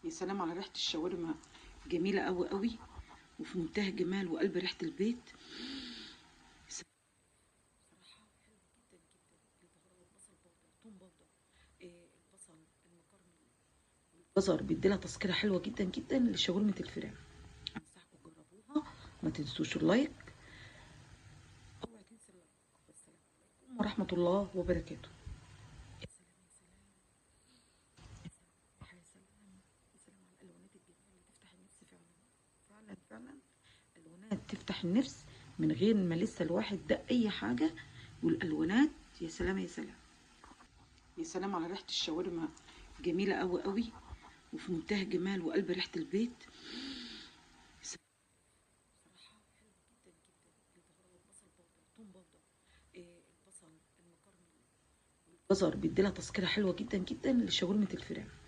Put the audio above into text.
يا سلام على ريحة الشاورما، جميلة قوي قوي وفي منتهى الجمال وقلب ريحة البيت. صراحة حلوة جدا جدا. البهارات، بصل بودر، توم بودر، البصل المكرمل والجزر بيديلها تسكيرة حلوة جدا جدا لشاورمة الفراخ. أنصحكم تجربوها، ما تنسوش ال like، اوعي تنسي ال like. والسلام عليكم ورحمة الله وبركاته. يا سلام يا سلام يا سلام يا سلام يا سلام على الالوانات الجميلة اللي تفتح النفس. فعلا فعلا فعلا الوانات تفتح النفس من غير ما لسه الواحد دق اي حاجة، والالوانات يا سلام يا سلام يا سلام على ريحه الشاورما، جميلة قوي قوي وفي منتهى الجمال وقلب ريحه البيت. صراحة حلوة جدا جدا. البهارات، بصل بودر، توم بودر، البصل المكرمل والجزر بيديلها تسكيره حلوة جدا جدا لشاورمه الفراخ.